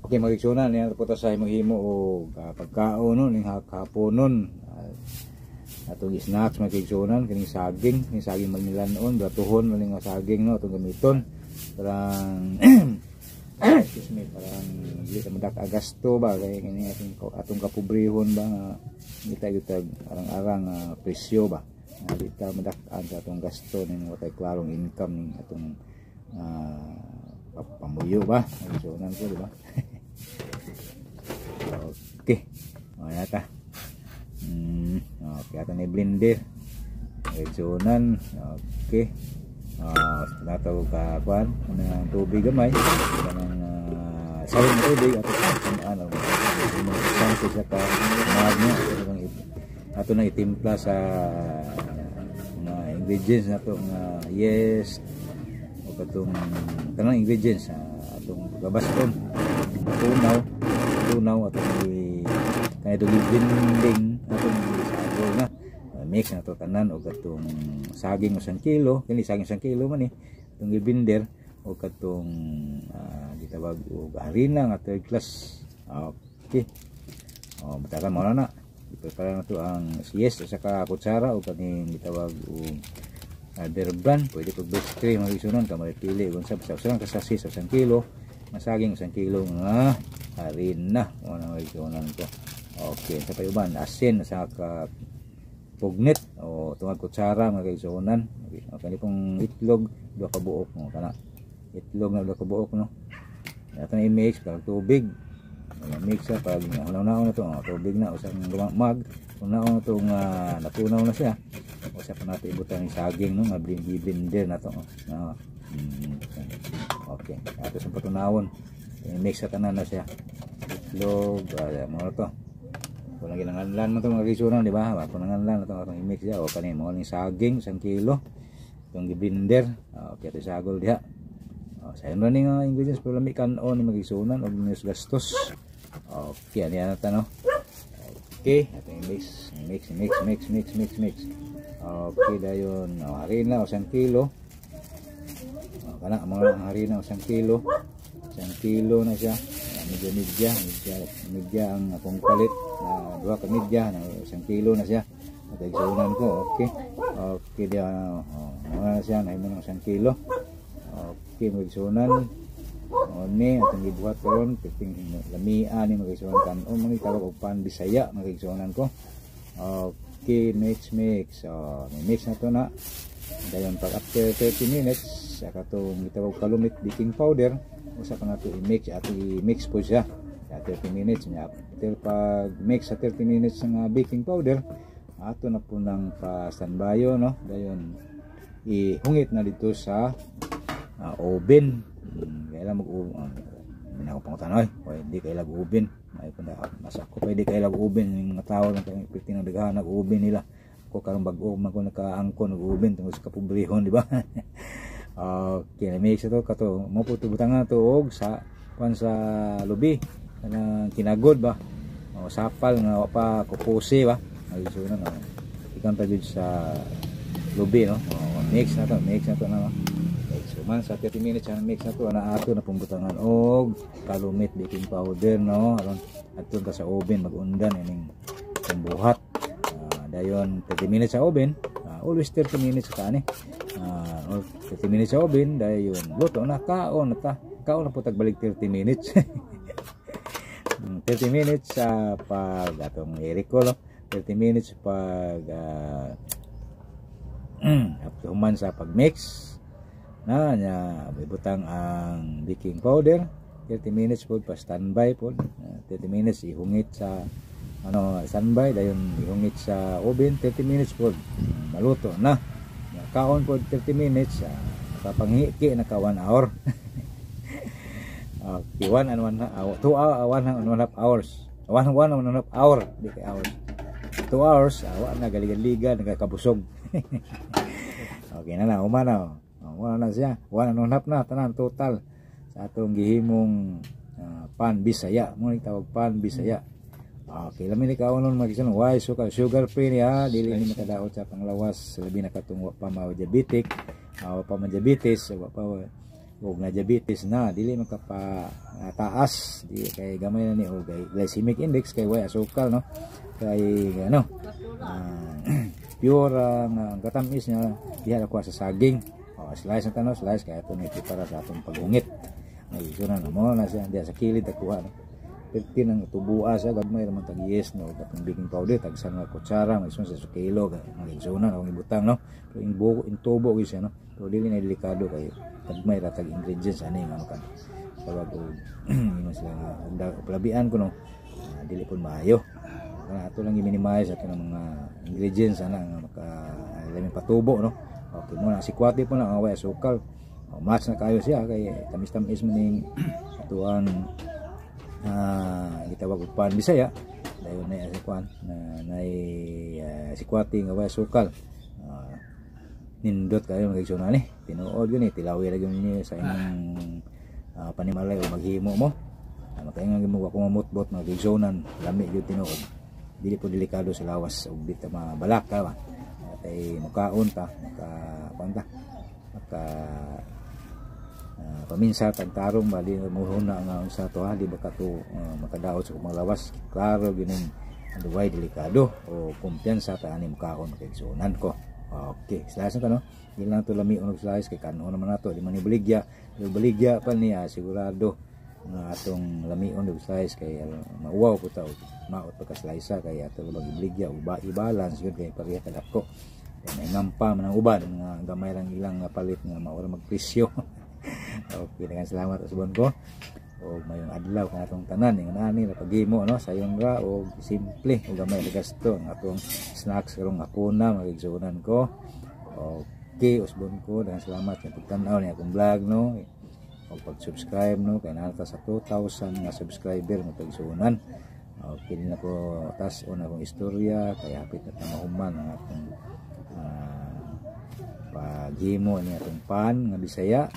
Okay, mga igsuonan, niya po ta sa himo og pagkaon, no, ning haponon. Atong snacks, mga igsuonan, kining saging manilanon, bratuhon man ning saging, no, atong gamiton. Parang, excuse me, parang dili ta madak gasto ba kay kini atong kapobrehon ba nga kita gyud arang-arang presyo ba. Nga di ta madak-an sa atong gasto ning watay klarong income ning atong pamuyo ba. Igsuonan ko, di ba? Okay. O, yata. Okay, ato ni blender. Igsuonan. Okay. Nato ka kuan ang tubig gamay. Kanang sahog na tubig ato ano isang sa ka mug niya ato nang itimpla sa mga ingredients nato nga yeast o katong tanang ingredients atong gabason, tunaw tunaw, atong i kaya itong blending, atong isagol na, mix na to tanan og katong saging 1 kilo. Kini saging 1 kilo man ni itong i-blender o katong gitawag og harina nga third class. Okay, oh, batakan mo na na i-prepare na to ang yeast at saka kutsara o kaning gitawag og Bear Brand, pwede pag Best 3, mga igsuonan. Ka pili kung sa basta usa ka sachet sa 1 kilo nga saging, 1 kilo nga harina mo na, mga igsuonan ko. Okay, sa payuban, asin sa ka pugnit o tungag kutsara, mga kaigsuonan. Okay, kani pong itlog, duha ka buok mo kana, itlog na duha ka buok, no. Ato na i-mix pag tubig. Wala mix siya pag hunaw na to, oh, tubig na usang mug. Hunaw na to nga natunaw na siya. Usa pa nato ibutang yung saging, no, nga blender na to. Oh. No. Okay, ato sa patunawon. I-mix sa tanan na siya. Itlog, mo na to. Walang ginanganlan mo to, mga kaigsuonan, di ba? Wala nanganlan na to atong i-mix siya. O kani mo ning saging 1 kilo. Itong giblender. Okay, ato isagol diha. Oh, sayon ra ni nga ingredients pero lami kan-on ni, mga kaigsuonan, og minus gastos. Okay, ani na ta, no. Okay, ato i-mix, mix, mix, mix, mix, mix, mix. Okay, dayon, oh, harina 1 kilo. Oh, kana mo ang harina 1 kilo. 1 kilo na siya. Medyo medya, medya, medya ang akong palit na duha ka medya na 1 kilo na siya. At igsuonan ko, okay. Okay, diya, oh, na siya, nahimo ng 1 kilo. Okay, mga igsuonan. O ni atong gibuhat karon, piting lamia ni, mga igsuonan, kan-on mga tawag og pan Bisaya, mga igsuonan ko. Okay, mix mix. So, mix na to na. Dayon pag after 30 minutes sa katong gitawag kalumit baking powder, usa pa nato i-mix at i-mix po siya sa 30 minutes niya. After pag mix sa 30 minutes ng baking powder, ato na po nang pa standby, no. Dayon ihungit na dito sa oven. Kailan mag ako pangutan oy, di kay lag oven. May punda mas ako pa di kay lag oven yung mga tao lang kay piti ng daghan nag oven nila. Ko karon bag-o man ko nakaangkon og oven tungod sa kapobrehon, di ba? Okay, mix ito kato mo po butangan to og sa kuan sa lubi kanang kinagod ba o sapal nga wa pa kupuse ba. Ay so na, no. Ikan pa jud sa lubi, no. O, mix na to, mix na to na, no? Mix man sa 30 minutes ang mix na to ana, ato na pumbutangan og kalumit baking powder, no, aron adto ta sa oven magundan ining buhat. Dayon 30 minutes sa oven, always 30 minutes sa kaani, 30 minutes sa oven, dayon luto na, kaon na ta. Kaon na po tagbalik 30 minutes. 30 minutes sa pag atong i-recall, no? 30 minutes pag human sa pag-mix na nya, ibutang ang baking powder, 30 minutes po pa standby po, 30 minutes ihungit sa ano standby, dayon ihungit sa oven 30 minutes po, maluto na, kaon po 30 minutes, nakapanghiki naka 1 hour. Okay, 1 and 1 2 hour, 1 and 1 half hours, 1 1 and 1 half hour, di kay hours, 2 hours, awa na galigan-ligan, nagkakabusog. Okay na na, uma na. Oh, wala na siya. 1 and 1 half na tanan total sa atong gihimong pan Bisaya. Mo ni tawag pan Bisaya. Okay, lami ni kaon nun, mga igsoon. Why sugar sugar free niya, dili ni makadaot sa panglawas, labi na katong wa pa ma diabetic, wa pa ma diabetes, wa pa Og na diabetes na dili makapa taas di kay gamay na ni og glycemic index kay way asukal, no? Kay ano, pure ang katamis niya diha kuha sa saging. Oh, slice na tano, slice kay ato ni para sa atong paghungit. May na mo na siya diha sa kilid kuha, no? Perti ng tubua sa gagmay ra man tag yeast, no? Katong baking powder, tag sa nga kutsara may sa kilo mga igsunan akong ibutang, no? Pero in buko in tubo gyud siya, no? Pero dili na delikado kay gagmay ra tag ingredients ani nga kan tawag og ingon sila nga palabian ko, no? Dili pud maayo kana, ato lang i-minimize ato ng mga ingredients ana nga maka lamin patubo, no? Okay mo na sikwate po na ang way asukal. Oh, match na kayo siya kay tamis-tamis man ning atuang gitawag og pan Bisaya. Dayon na si kuan na nay sikwate nga way asukal. Nindot kayo mga igsoon ni, tinuod gyud ni, tilawi ra gyud ni sa inyong panimalay o maghimo mo. Makaingon gyud mo ako mamutbot, mga igsuonan, lami gyud tinuod, dili po delikado sa lawas ug di ta mabalaka ba kay mukaon ta, maka kuan ta, maka paminsa tagtarong ba, di muhuna nga unsa to ha, di ba ka to makadaot sa mga lawas. Klaro gining duway delikado o kumpiyansa ta ani mukaon, mga igsuonan ko. Okay, slice na ta, no? Di lang to lami og slice kay kanon naman nato, di man ni baligya, pero baligya pa niya sigurado nga atong lamion og slice kay mauwaw po ta og maot pagka slice kay ato bag ibaligya ug ba i-balance yun kay pareha kadako kay may ngampa man ang uban nga gamay lang ilang nga palit nga maura magpresyo. Okay, daghang salamat, usbon ko o mayong adlaw kanatong tanan. Ingon ani ra paghimo, no? Sayon ra og simple ug gamay ra gasto ang atong snacks karong hapuna, mga igsuonan ko. Okay, usbon ko, daghang salamat sa pagtan-aw ni akong vlog, no? O pag-subscribe, no? Kay naa ta sa 2,000 nga subscriber, mga igsuonan. Okay din ako tas una akong istorya kay hapit na ta mahuman ang atong paghimo ni atong pan nga Bisaya.